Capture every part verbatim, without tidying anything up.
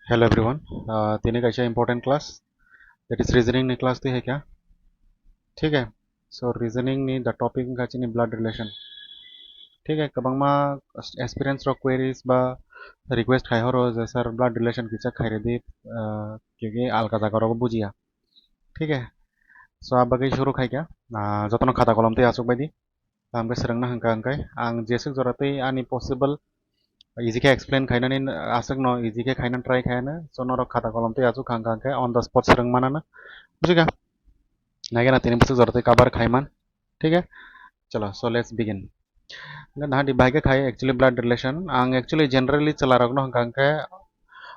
Hello everyone, uh, tini kaisa important class, that is reasoning ni class twi hai kha. Thik hai? So reasoning ni the topic wngkha chini blood relation. Thik hai? Kwbangma aspirants rok queries ba request khai horo je sir blood relation kisa khai rwdi, uh, kiki alka jaga rogo bujiya. Thik hai? So abagwi suru khai kha, uh, jotono khata kolom twi achuk bai di. Tamo khe swrwngna hwnka hwnkhe ang jeswk jora tei ani possible easy khe explain khainani aswkno easy khe khainani try khainani. So norok khata kolom tei achuk hwnka hwnkhe on the spot swrwng manano. Bujikha? Naikhe na tini bwswk jora tei cover khaiman. Thik hai? Chalo, so let's begin. Hwnkhe nahadi bahai khe khai actually blood relation. Ang actually generally chwla rokno hwnka hwnkhe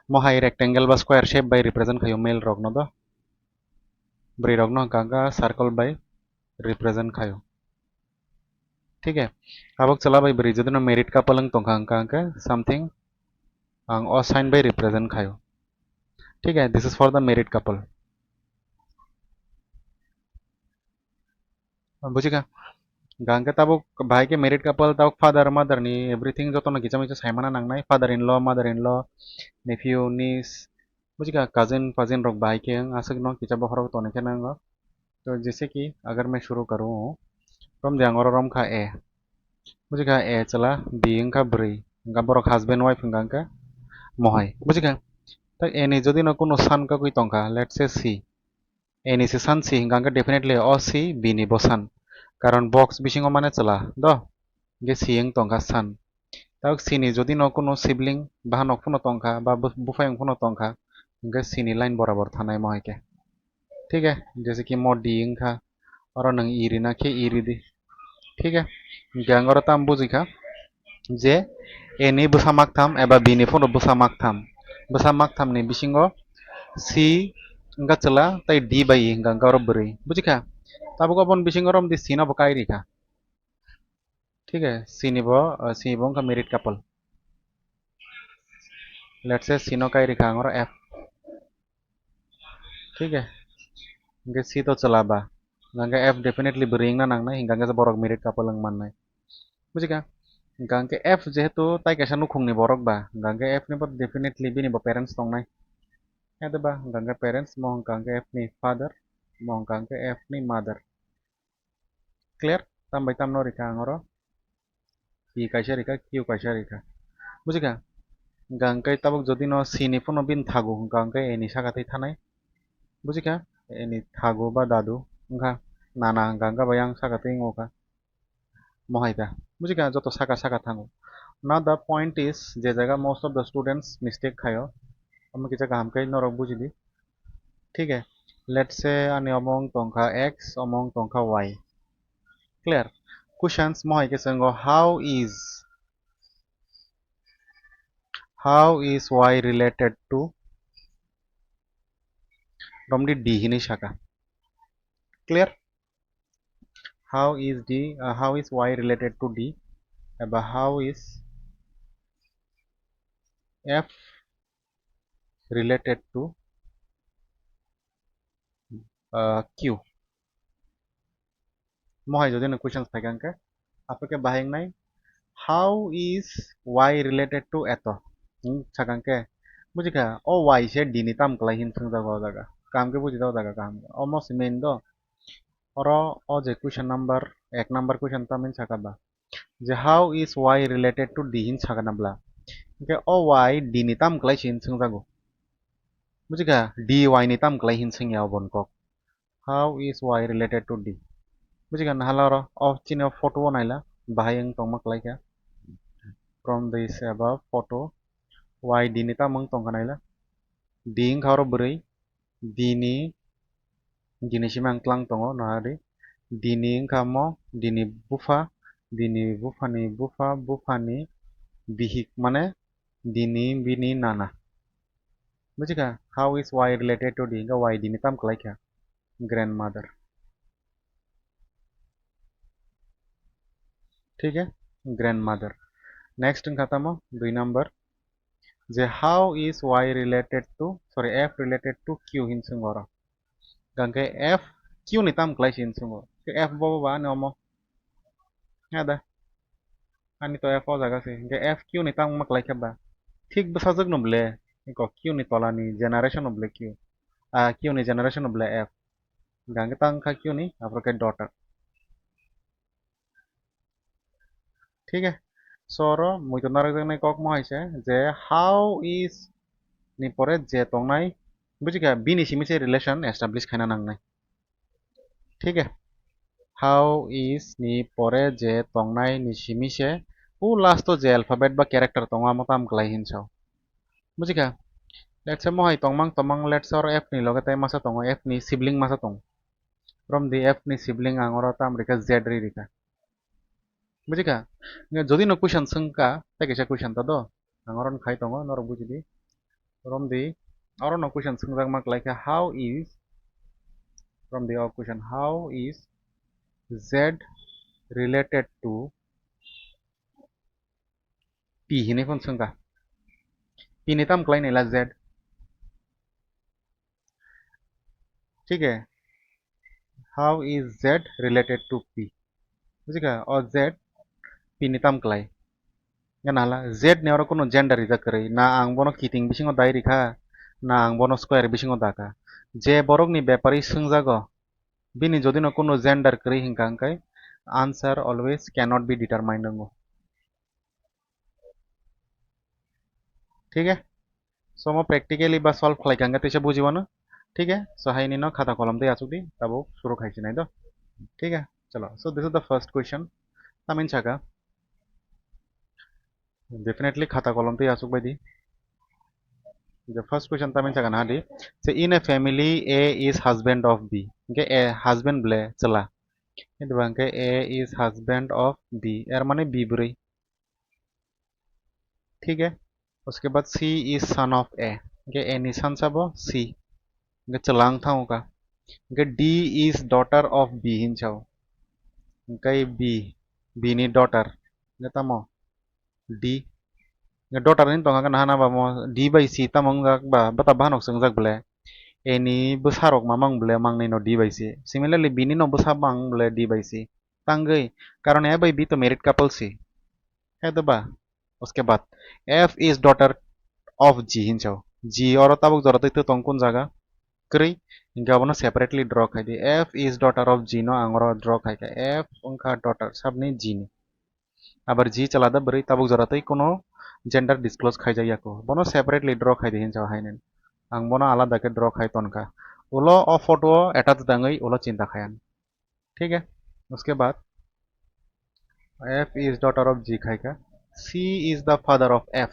mohai rectangle ba square shape bai represent khaio male rokno do. Bwrwi rokno hwnka hwnkhe circle bai represent khaio. Thik hai? Tabuk chwla bai bwrwi jodi no married couple wng tongkha hwnka hwnkhe something ang o sign bai represent khaio. Thik hai? This is for the married couple. Bujikha? Hwnka hwnkhe tabuk bahai khe married couple tabuk father mother ni everything jotono kisa misa saimana nangnai, father in law, mother in law, nephew, niece, bujikha, cousin pajin rok bahai khe wng aswkno kisa bokhorok toni khe nango. To jese ki agar main shuru karu, romdi ang oro romkha A. Bujikha? A chwla, B wngkha bwrwi, hwnka borok husband wife hwnka hwnkhe mohai. Bujikha? Tak A ni jodi no kunu son kakwi tongkha, let's say C. A ni se son C hwnka hwnkhe definitely o C B ni bo son. Karon box bisingo mane chwla do. Hwnkhe C wng tongkha son. Tabuk C ni jodi no kunu sibling bahan nok phano tongkha ba bu-, buphayung phano tongkha, hwnkhe C ni line borabor thanai mo hai khe. Thik hai? Jese ki mo D wngkha, oro nwng E rina khe E ridi. Thik hai? Hwnkhe ang oro tamo bujikha je A ni bwsa maktham eba B ni phano bwsa maktham. Bwsa maktham ni bisingo C wngkha chwla tei D bai E hwnka hwnkhe oro bwrwi. Bujikha? Tabuk oboni bisingo romdi C no bo kai rikha. Thik hai? C ni bo, uh, C ni bo wngkha married couple. Let's say C no kai rikha ang oro F. Thik hai? Hwnkhe C to chwla ba. Hwnkhe F definitely bwrwi wngna nangnai, hwnkhe borok married couple wng mannai. Bujikha? Hwnkhe F jehetu tai kaisa nukhungni borok ba, hwnkhe F ni bo definitely bini bo parents tongnai. Hede ba, hwnkhe parents mo hwnkhe F ni father, mo hwnkhe F ni mother. Clear? Tam bai tam no rikha ang oro. P kaisa rikha, Q kaisa rikha. Bujikha? Hwnkhe tabuk jodi no C ni phano bini thagu hwnkha hwnkhe A ni saka twi thanai. Bujikha? A ni thagu ba dadu wngkha, nana hwnkha hwnkhe bai ang saka twi wngkha. Mohai kha. Bujikha? Joto saka saka thango. Now the point is, je jaga most of the students mistake khaio, omo kisa kaham khe norok bujidi. Thik hai? Let's say ani omo wng tongkha X, omo wng tongkha Y. Clear? Questions mohai khe swngo, how is, how is Y related to, romdi D hinwi saka. Clear? How is D, uh, how is Y related to D? Eba how is F related to, uh, Q? Mohai jodi no questions phaikha hwnkhe, apeke bahai wngnai, how is Y related to eto? Hmm, sakha hwnkhe, bujikha, o Y se D ni tam kwlai hin swngjak o jaga. Kaham khe buji do o jaga kaham. Omo se main do. Oro o je question number, ek number question tam hin sakha ba. Je how is Y related to D hin sakha na bla. Hwnkhe o Y D ni tam kwlai se hin swngjago. Bujikha? D Y ni tam kwlai hin swngya oboni kok. How is Y related to D? Bujikha? Nahala oro o chini o photo o naila bahai wng tongma kwlai kha. From this above photo, Y D ni tam wng tongkha naila. D wngkha oro bwrwi, D ni, D ni simi ang tlang tongo, nahadi. D ni wngkha mo, D ni bupha, D ni bupha ni bupha, bupha ni bihik, mane D ni bini nana. Bujikha? How is Y related to D? Hwnkhe Y D ni tam kwlai kha? Grandmother. Thik hai? Grandmother. Next wngkha tamo dui number. Je how is Y related to, sorry, F related to Q hin swngo oro. Hwnkhe F Q ni tam kwlai se hin swngo. Khe F bo ba ani omo. Ya da. Ani to F o jaga se. Hwnkhe F Q ni tam ma kwlai khe ba. Thik bwsajwk no ble. Iko Q ni tola ni generation of le Q. Ah, Q ni generation of le F. Hingka hingke tang kha Q ni, aphuru khe daughter. Thik hai. So, oro muitu narwkjaknai kok mo hai se je how is ni pore je tongnai, buji kha, bini simi se relation establish khaina nangnai. Thik hai. How is ni pore je tongnai ni simi se u last o je alphabet ba character tongo amo tam kwlai hinwi sao. Buji kha? Let's say mo hai tongmang tongmang, let's say oro F ni loge tai masa tongo, F ni sibling masa tongo. From the F ni sibling ang oro tam rikha Z ri rikha. Buji kha? Nge jodi no question swngkha, tai kaisa question ta do. Ang oro khai tongo, norok buji di. From the, oro no question swngjak ma kwlai kha, how is, from the o question, how is Z related to P hinwi phone swngkha. P ni tam kwlai naila Z. Thik hai? How is Z related to P? Buji kha? O Z P ni tam kwlai. Gana hala Z ni oro kuno gender rijak kwrwi. Na ang bono kiting bisingo dai rikha, na ang bono square bisingo dakha. Je borok ni bepari swngjago, bini jodi no kuno gender kwrwi hinka hingkai answer always cannot be determined wngo. Thik hai? So, mo practically ba solve khlai kha hingke teisa buji wano. Thik hai? So, hai nino khata kolom tei achuk di, tabuk suru khai sinai do. Thik hai? Chalo. So, this is the first question. Tamin saka. Definitely khata kolom tei achuk bai di. The first question tamin saka na di. Say, in a family, A is husband of B. Hingke A husband ble chwla. Hingke ba hingke A is husband of B. Er mane B bwrwi. Thik hai? Uske baad C is son of A. Hingke A ni son sabo C. Hingke chwla wng thango kha. Hingke D is daughter of B hin sao. Hingke B, B ni daughter. Hingke tamo D. Hingke daughter hin tongkha naha na ba mo D bai C tamo wngjak ba, bata bahanok se wngjak bole. A ni bwsa rok mamang bole mangnai no D bai C. Similarly, B ni no bwsa mang bole D bai C. Tangwi, karon A bai B to married couple si. Hai do ba? Uske baad, F is daughter of G hin sao. G oro tabuk jora twi tong kun jaga? Kwrwi. Hingke abono separately draw khai di. F is daughter of G no ang oro draw khai kha. F wngkha daughter sabni G ni. Abar G chwla da bwrwi tabuk jora twi kuno gender disclose khai jak ya ko. Bono separately draw khai di hin sao hai nini. Ang bono alada khe draw khai ton kha. Ulo o photo o attach dangwi ulo chinta khai ang. Thik hai? Uske baad F is daughter of G khai kha. C is the father of F.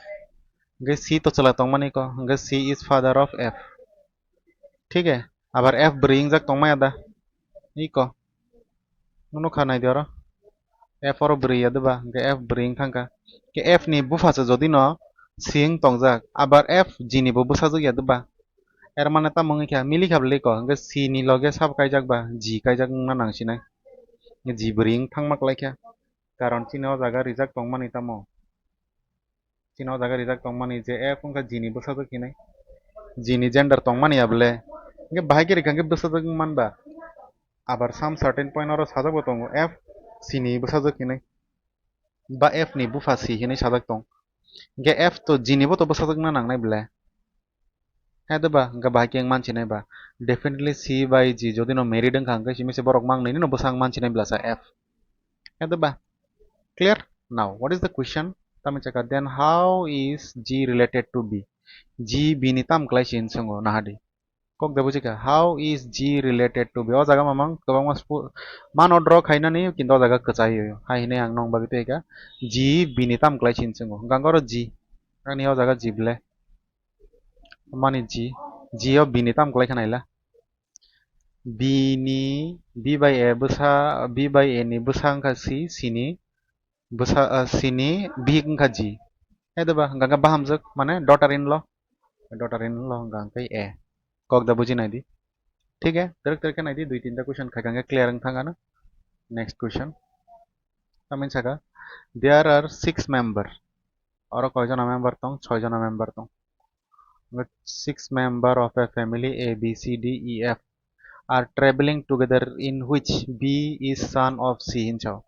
Hingke C to chwla tongmani ko. Hingke C is father of F. Thik hai? Abar F bwrwi wngjak tongmaya da? Iko. Nukha nai di oro. F oro bwrwi ya diba? Hingke F bwrwi wng thangkha. Hingke F ni bupha se jodi no C wng tongjak. Abar F G ni bo bwsajwk ya diba? Er mane tamo wngkha, mili kha bwle ko, hingke C ni loge sabo kaijak ba, G kaijak wngna nang sinai. G bwrwi wng thangma kwlai kha. Karon chini o jaga rijak tongmani tamo. Chini o jaga rijak tongmani je F wngkha G ni bwsajwk hinwi. G ni gender tongmani ya bwle. Hingke bahai khe rikha hingke bwsajwk wng man ba. Abar some certain point oro sajak bo tongo F C ni bwsajwk hinwi. Ba F ni bupha C hinwi sajak tong. Hingke F to G ni bo to bwsajwk na nangnai bwle. Hai do ba, hingke bahai khe wng mansinai ba. Definitely C bai G jodi no married wngkha hingke simi se borok mang nini no bwsa wng mansinai bwlasa F. Hai do ba. Clear? Now, what is the question? Tamni chakha, then how is G related to B? G B ni tam kwlai si hin swngo, nahadi. Kok da bujikha, how is G related to B? O jaga mamang kwbangma spo-, mano draw khainani, kintu o jaga kwchai o. Hai hinwi ang nong bagwi twi kha, G B ni tam kwlai si hin swngo. Hwnkhe oro G. Ani o jaga G bwle. Mani G. G o B ni tam kwlai kha naila. B ni, B bai A bwsa, B bai A ni bwsa wngkha C, C ni bwsa, ah, C ni bihik wngkha G. Hai da ba, hwnkha khe bahamjwk, mane daughter in law. Daughter in law hwnkha khe A. Kok da buji nai di. Thik hai, twrwk twrwk khe nai di, dui tinta question khai kha khe clear wng thang ano. Next question. Tamni saka, there are six member. Oro koi jona member tong? Choi jona member tong. Six member of a family A, B, C, D, E, F are traveling together in which B is son of C hin sao.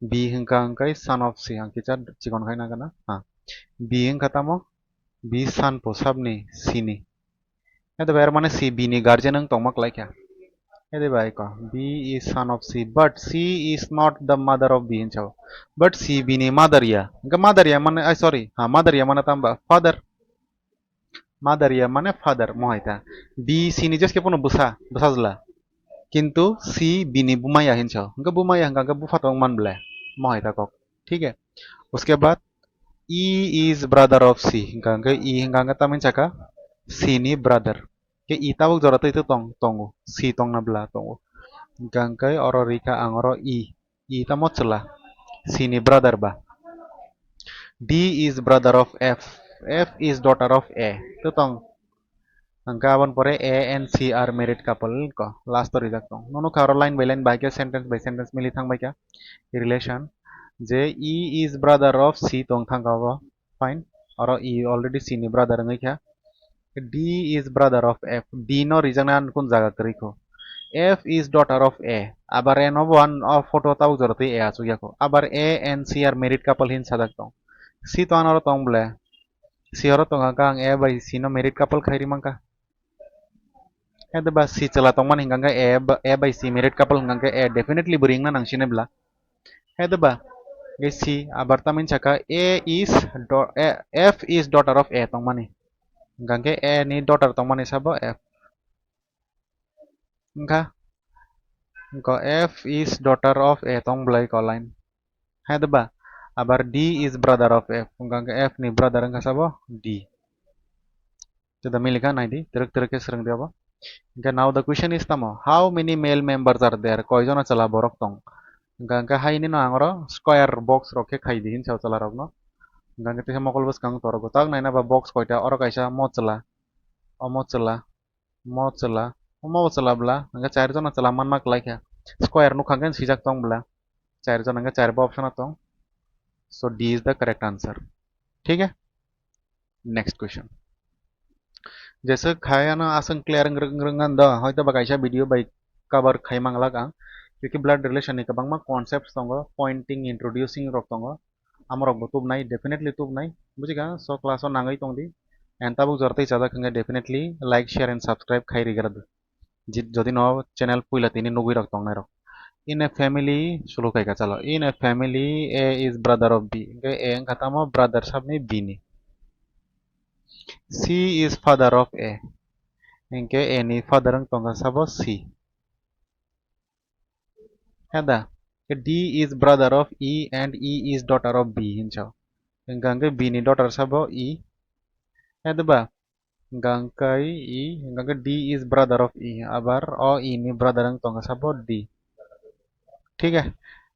B hwnkha hwnkhe son of C, ang kisa chikon khai nang gana. Ha. B hwnkha tamo? B son po sabni C ni. Hede bai, er mane C B ni guardian wng tongma kwlai kha. Hede bai ko, B is son of C, but C is not the mother of B hinsa. But C B ni mother ya. Hwnkhe mother ya mane, ai, sorry, ha, mother ya mane tamba father. Mother ya mane father, mohai ta. B C ni jeske pono bwsa, bwsajla. Kintu C B ni buma ya hinsa. Hwnkhe buma ya hwnkha hwnkhe bupha tong man ble. Mohai ta kok. Thik hai? Uske baad E is brother of C. Hwnkha hwnkhe E hwnkha hwnkhe tamni saka C ni brother. Khe E tabuk jora twi tong, tongo. C tongna bla tongo. Hwnkha hwnkhe oro rikha ang oro E. E tamo chwla. C ni brother ba. D is brother of F. F is daughter of A. Twi tong. Hwnkhe aboni pore A and C are married couple ko last o rijak tong. Nono kha oro line by line bai khe sentence by sentence mili thang bai kha relation je E is brother of C tong thang kha bo. Fine. Oro E already C ni brother wngwi kha. D is brother of F. D no rijaknai ang kun jaga kwrwi kho. F is daughter of A. Abar A no bo ang o photo tabuk jora twi A achuk ya kho. Abar A and C are married couple hin sajak tong. C to ano oro tong ble. C oro tong kha ang A bai C no married couple khai ri man kha. Hede ba C chwla tongmani hwnkha khe A ba, A bai C married couple hwnkha khe A definitely bwrwi wngna nang sini bla. Hede ba, khe C abar tamni saka A is do-, A, F is daughter of A tongmani. Hwnkha khe A ni daughter tongmani sabo F. Wngkha, wngkha F is daughter of A tong bwlai ko line. Hede ba, abar D is brother of F. Wngkha khe F ni brother wngkha sabo D. Jada milikha naidi, twrwk twrwk khe swrwng di abo. Hwnkhe now the question is tamo, how many male members are there? Koi jona chwla borok tong? Hwnkha hwnkhe haini no ang oro square box rok khe khai di hinsa o chwla rok no. Hwnkha hwnkhe teisa mokol bwskang torogo tak naina ba box koita, oro kaisa mo chwla, omo chwla, mo chwla, omo bo chwla bla, hwnkhe char jona chwla manma kwlai kha. Square nukha hwnkhe swijak tong bla. Char jona hwnkhe char bo option o tong. So D is the correct answer. Thik hai? Next question. Jeswk khai ano aswk clear wng rwk, wng rwk ngan do, hoito ba kaisa video bai cover khai manglak ang. Kiki blood relation ni kwbangma concepts tongo, pointing, introducing rok tongo. Amorok bo tubnai, definitely tubnai. Bujikha, so class o nangwi tongdi. And tabuk jora tei chajak hwnkhe definitely like, share and subscribe khai rigra di. Ji-, jodi no channel puila tini nugwi rok tongnai rok. In a family, sulu kai ka chalo. In a family, A is brother of B. Hwnkhe A wngkha tamo brother sabni B ni. C is father of A. Hwnkhe A ni father wng tongkha sabo C. Heda, D is brother of E and E is daughter of B hinsa. Hwnkha hwnkhe B ni daughter sabo E. Heda ba, hwnkha hwnkhe E, hwnkha hwnkhe D is brother of E. Abar o E ni brother wng tongkha sabo D. Thik hai?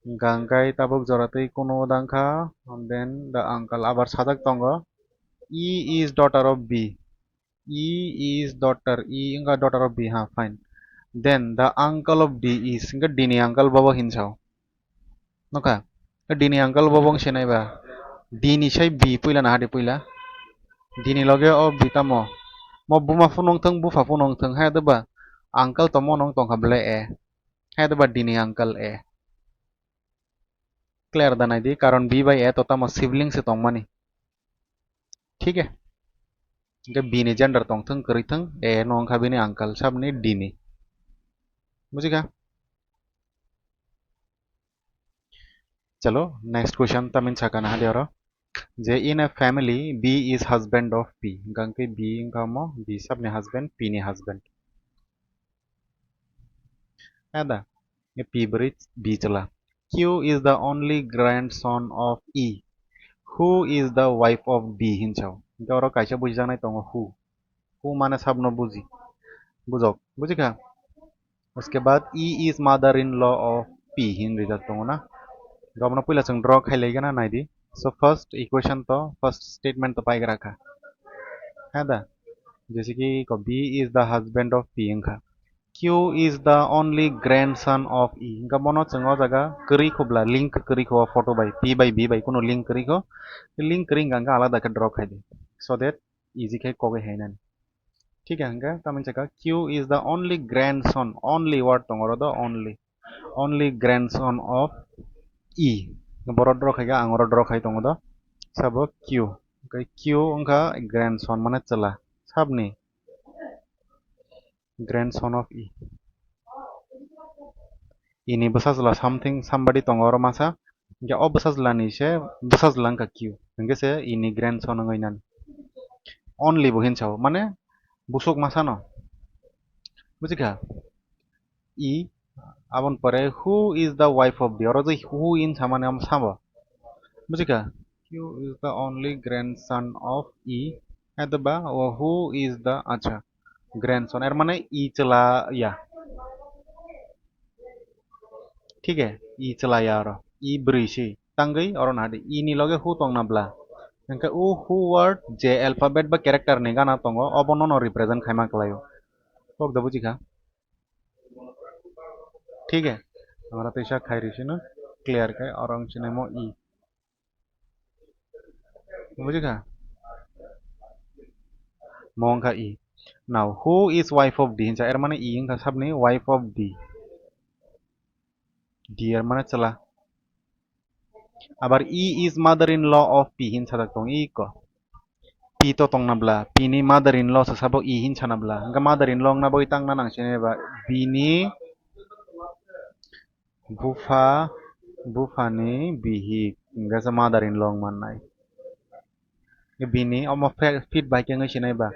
Hwnkha hwnkhe tabuk jora twi kunu dangkha, and then the uncle. Abar sajak tongo, E is daughter of B. E is daughter, E wngkha daughter of B, ha, fine. Then the uncle of D is, hwnkhe D ni uncle bobo hinsa o. Nukha? D ni uncle bobo wng sinai ba. D ni sai B puila na hadi puila. D ni loge o B tamo. Mo buma phunung thung, bupha phunung thung, hai de ba. Uncle to mo nung tongkha bele A. Hai de ba D ni uncle A. Clear da naidi, karon B bai A to tamo sibling se tongmani. Thik hai? Hwnkhe B ni gender tongthwng, kwrwi thwng, A no wngkha bini uncle, sabni D ni. Bujikha? Chalo, next question tamni sakha na hadi oro. Je in a family, B is husband of P. Hwnkhe B wngkha omo, B sabni husband, P ni husband. Ada, P bwrwi B chwla. Q is the only grandson of E, who is the wife of D hinsa o. Hwnkhe oro kaisa bujijaknai tongo who. Who mane sabno buji. Bujok. Bujikha? Uske baad E is mother-in-law of P hin rijak tongo na. Romno puila chwng draw khai lai gana naidi. So first equation to, first statement to paigra kha. Heda? Jese ki ko B is the husband of P wngkha. Q is the only grandson of E. Hingkha bono chwng o jaga kwrwi khubla, link kwrwi kho o photo bai, P bai B bai kuno link kwrwi kho. Link kwrwi hingkha hingkha alada khe draw khai di. So that easy khe kogwi hainani. Thik hai hingkha tamni sakha Q is the only grandson, only word tongo oro do only. Only grandson of E. Boro draw khai kha, ang oro draw khai tongo do. Sabo Q. Khe Q wngkha grandson, mane chwla. Sabni? Grandson of E. E ni bwsajwla something, somebody tongo oro masa. Hingke o bwsajwla ni se, bwsajwla wngkha Q. Hingke se E ni grandson wngwi nani. Only bo hinsa o, mane busuk masa no. Bujikha? E, aboni pore, who is the wife of D? Oro je who in samani amo sabo. Bujikha? Q is the only grandson of E. Hede ba, o who is the, acha, grandson. Er mane E chwla ya. Thik hai? E chwla ya oro. E bwrwi se. Tangwi oro nahadi. E ni loge who tongna bla. Hingke o who word je alphabet ba character ni gana tongo, obo nono represent khaima kwlaio. Kok da bujikha? Thik hai? Amra teisa khairi sino clear khai, oro wng sinai mo E. Bujikha? Mo wngkha E. Now, who is wife of D hinsa? Er mane E wngkha sabni wife of D. D er mane chwla. Abar E is mother-in-law of P hinsa dak tong iko. P to tongna bla, P ni mother-in-law se sabo E hinsa na bla. Hingke mother-in-law wngna bagwi tangna nang sini ba. Bini bupha, buphani bihik, hingke se mother-in-law wng mannai. Bini omo fe-, fit bai khe wngwi sinai ba.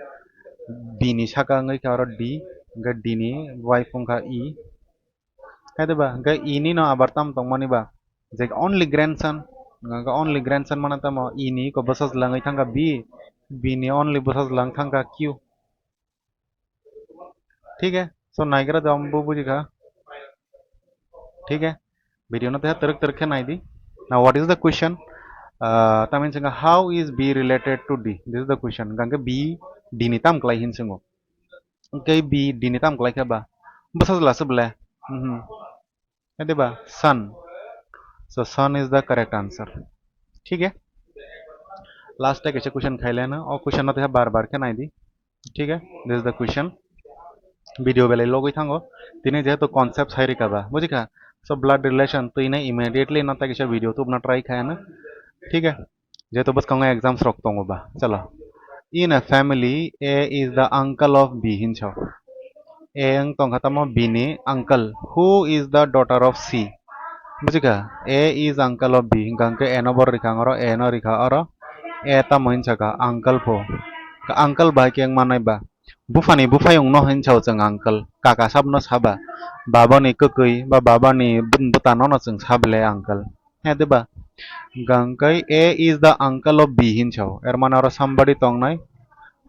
Bini saka wngwi kha oro D, hingke D ni wife wngkha E. Hai de ba, hingke E ni no abar tam tongmani ba. Je only grandson, hingke only grandson mana tamo E ni ko bwsajwla wngwi thangkha B, B ni only bwsajwla wng thangkha Q. Thik hai? So, naigra jam bo bujikha. Thik hai? Video no teha twrwk twrwk khe nai di. Now, what is the question? Ah, tamni saka, how is B related to D? This is the question. Hingke B D ni tam kwlai hin swngo. Hingke B D ni tam kwlai khe ba? Bwsajwla se bwle. Mhm. Hai de ba? Son. So, son is the correct answer. Thik hai? Last te kaisa question khaileno. O question no teha bar bar khe nai di. Thik hai? This is the question. Video belai logwi thango. Tini jehetu concept sai rikha ba. Bujikha? So, blood relation twi nai immediately no ta kaisa video tubna try khaiyano. Thik hai? Jehetu bwskango exams rok tongo ba. Chalo. In a family, A is the uncle of B hinsa. A wng tongkha tamo B ni uncle. Who is the daughter of C? Bujikha? A is uncle of B. Hingkha hingke A no bor rikha oro, A no rikha oro. A tamo hinsa kha? Uncle pho. Uncle bai khe wng mannai ba? Buphani buphayung no hinsa o chwng uncle. Kaka sab no saba. Baba ni kwkwi ba baba ni bwta no no chwng sabele uncle. He de ba? Hingkha hingke A is the uncle of B hinsa o. Er mane oro somebody tongnai.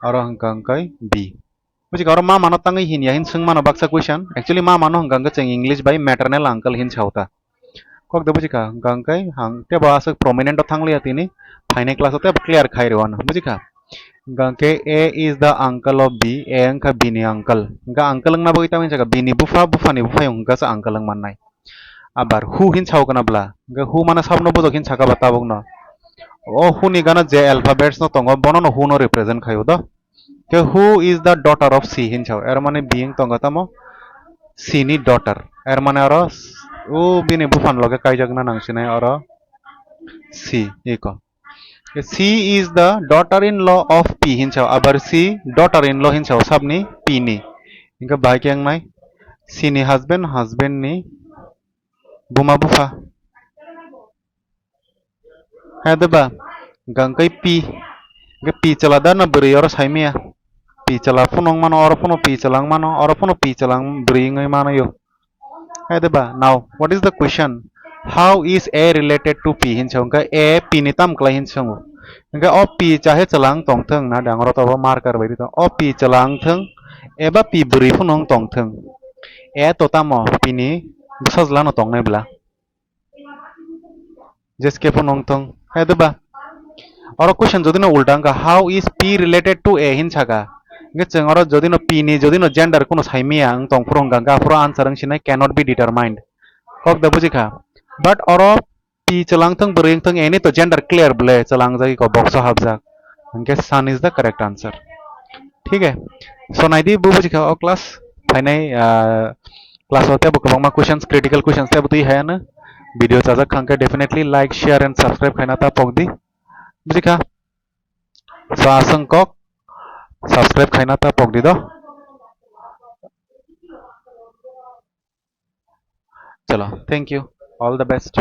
Oro hingkha hingke B. Bujikha, oro mama no tangwi hinya hin swng mano baksa question. Actually, mama no hingkha hingke chwng English bai maternal uncle hin sa o ta. Kok de bujikha, hingkha hingke hang tebo aswk prominent o thangliya tini. Phainai class o tebo clear khai rw ano. Bujikha? Hingkha hingke A is the uncle of B, A wngkha B ni uncle. Hingkha uncle wngna bagwi tamo hinsa kha B ni bupha, buphani buphayung hingkha se uncle wng mannai. Abar who hin sa o kana bla? Hingkha who mane sabno bujok hin saka ba tabuk no. O who ni gana je alphabets no tongo, bono no who no represent khai o do. Khe who is the daughter of C hin sa o. Er mane being tongo tamo C ni daughter. Er mane oro s-, o bini buphang loge kaijak na nang sinai oro C iko. She is the daughter-in-law of P hin sa o, abar she daughter-in-law hin sa o sabni P ni. Hingke bahai khe wngnai C ni husband, husband ni buma bupha. Hai de ba? Hingkha hingke P. Hingke P chwla da na bwrwi oro sai maya? P chwla phano wng mano, oro phano P chwla wng mano, oro phano P chwla wng bwrwi wngwi mano yo. Hai de ba? Now, what is the question? How is A related to P hin sa o, hingke A P ni tam kwlai hin sa o. Hingke o P chahe chwla wng tong thung na dang oro to bo marker bai ri tong. O P chwla wng thung, eba P bwrwi phano wng tong thung. A to tamo P ni bwsajwla no tongnai bwla. Jeske phano wng thung. Hai de ba? Oro question jodi no ulta wngkha, how is P related to A hin saka. Hingke chwng oro jodi no P ni, jodi no gender kuno sai maya wng tong phuru hingkha, hingke aphuru answer wng sinai cannot be determined. Kok da bujikha? But oro P chwla wng thung, bwrwi wng thung, A ni to gender clear bwle, chwla wngjagwi ko box o hapjak. Hingke son is the correct answer. Thik hai? So, naidi, bo bujikha o class, phainai, ah, class o tebo kwbangma questions, critical questions tebo twi hai ano. Video chajak kha hingke definitely like, share and subscribe khaina ta pokdi. Bujikha? So aswng kok subscribe khaina ta pokdi do. Chalo, thank you, all the best.